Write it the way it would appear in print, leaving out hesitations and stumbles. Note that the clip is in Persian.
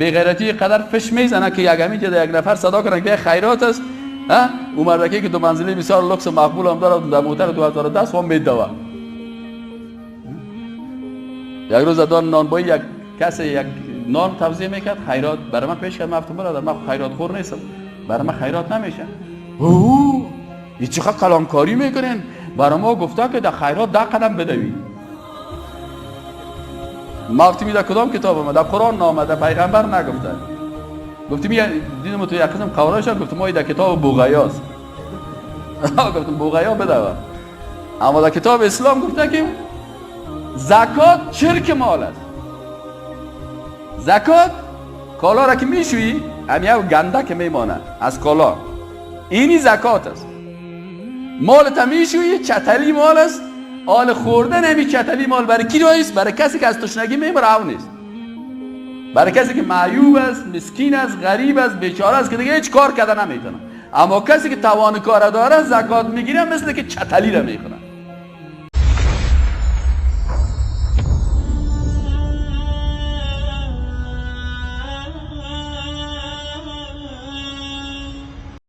بی غیرتی قدر فش میزنه که یک همینجا یک نفر صدا کنه که خیرات است. او مردکی که دو منزلی بسیار لکس و مقبول هم داره در موتر 2010 هم میدوه. یک روز دان نانبایی یک کسی یک نان توزیع میکرد، خیرات برای من پیش کرد. من گفتم برادر من خیرات خور نیستم، برای من خیرات نمیشه. اوه این چقدر کلانکاری میکنین، برای ما گفته که در خیرات 10 قدم بدوی. ما گفتیم در کدام کتاب آمده؟ در قرآن نامده، پیغمبر نگفته. گفتیم دیدم تو یک قسم قورایش، گفتم ما در کتاب بوغیاست. گفتم بوغیا بدوه. اما در کتاب اسلام گفته که زکات چرک مال است. زکات کالا را که میشویی هم یک گنده که میمانه از کالا، اینی زکات است. مال تا میشویی چتلی مال است، آل خوردن همی چتلی مال برای کی است؟ برای کسی که از تشنگی میمره او نیست، برای کسی که معیوب است، مسکین است، غریب است، بیچاره است که دیگه هیچ کار کرده نمیتونه. اما کسی که توان کار داره زکات میگیره، مثل که چتلی را میخوره.